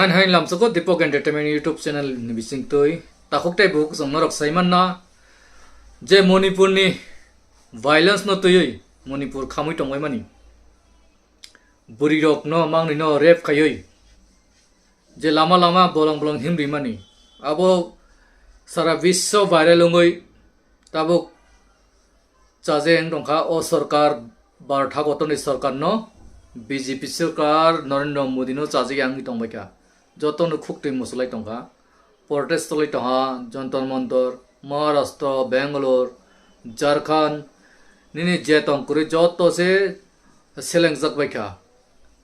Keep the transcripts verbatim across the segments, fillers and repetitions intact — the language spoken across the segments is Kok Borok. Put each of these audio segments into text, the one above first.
Hain hain lamsoko Deepak Entertainment YouTube channel ni bising twi takhuk tei bukhuk chwng norok sai manna je Manipur ni violence no twiwi Manipur khamwi tongbai mani. Bwrwi rok no mangni no rape khaiwi je lama lama bolong bolong himri mani. Abo sara biswo viral wngwi tabuk chaje wng tongkha o sorkar, bar thakotorni sorkarno, B J P sorkar, Narendra Modi no chaje wngwi tongbaikha. Jotono khuktwi muchulai tongkha, protest cholai tongkha, Jantar Mantar, Maharashtra, Bangalore, Jharkhand, nini je tong kwrwi joto se selengjak baikha.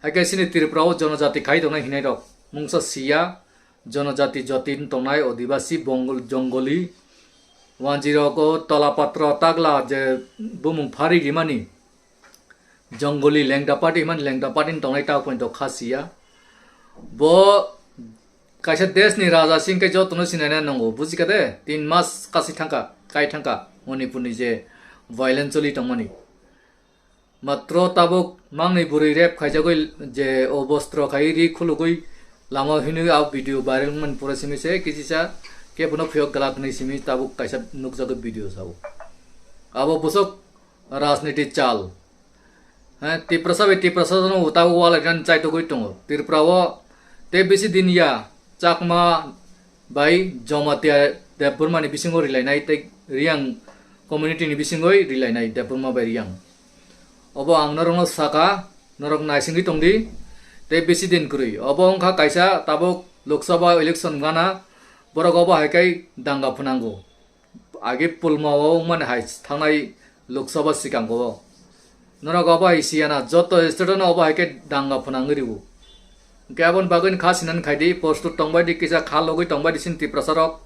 Haikhe chini Tripura o jonojati khai tongnai hinai rok mungsa siya, jonojati jati wng tongnai, Adibasi, Bongol, Jongoli, wanjirok o tola patro tagla je bumung phari rimani, Jongoli lengda party himani lengda party wng tongnai ta poito kha siya. Bo kaisa desh ni raja singkhe jotono sinai nango, bujikha de? Tin mas kasi thangkha, kai thangkha Manipur ni je violence choli tongmani. Matro tabuk mangni bwrwi rape khaijagwi je obostro khai ri khulugwi lama hinwi a video viral wngmani pura simi se kisisa kebono phiyok glak hinwi simi tabuk kaisa nukjagwi video sao. Abo bwswk rajniti chal. He, Tiprasa bai Tiprasa no tabuk walainan chaitogwi tongo. Tripura o tei bisi din ya Chakma bai Jamatia Debbarma ni bisingo rilainai tei Riyang community ni bisingoi rilainai Debbarma bai Riyang. Obo ang norokno saka, norok naisingwi tongdi, tei bisi din kwrwi. Obo wngkha kaisa tabuk Lok Sabha election gana, borok obo hai khe danga phnango. Age pulma o wngmani hai thangnai Lok Sabha sikango o. Norok obo hai siyana joto state no obo hai khe danga phnangwi rwo. Hwnkhe aboni bagwi kha sinani khaidi, post tongbaidi kisa kha logwi tongbaidi chini Tiprasa rok.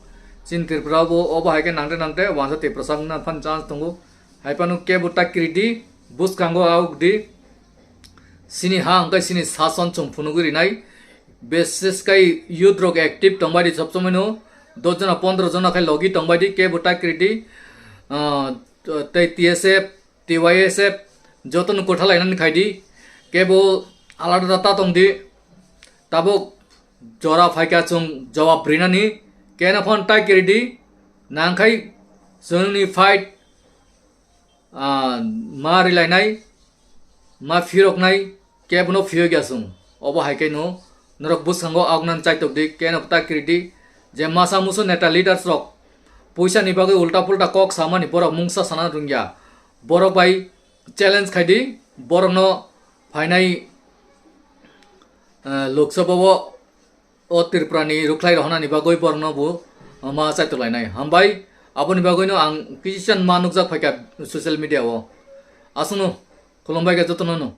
Chini Tripura bo obo hai khe nangte nangte wansa Tiprasa wngna phan chance tongo. Hai phano kebo ta kiridi, bwskango aukdi. Chini ha hwnkhe chini sason chwng phunugwi rinai. Bises khai youth rok active tongbaidi sob somoi no. Dos jona pondro jona khai logi tongbaidi kebo ta kiridi. Ah, tei T S F, T Y S F jotono kwthalainani khaidi, kebo alada ta tongdi, tabuk jora phaikha chwng jawab rinani, keno phone tai kiridi, nangkhai chwngni fight, ah, ma rilainai, ma phiroknai, kebono phiyokya chwng. Obo hai khe no norok bwskango augnan chaitokdi, keno ta kiridi, je masa musu neta leaders rok puisa ni bagwi ulta pulta kok samani borok mungsa sana rwngya. Borok bai challenge khaidi, borokno phainai, eh, Lok Sabha o, o Tripura ni rwkhlai rohornani bagwi borokno bo, eh, ma chaitolainai. Hambai, aboni bagwino ang kisa ma nukjak phaikha social media o. Aswkno khulumbai kha jotono no.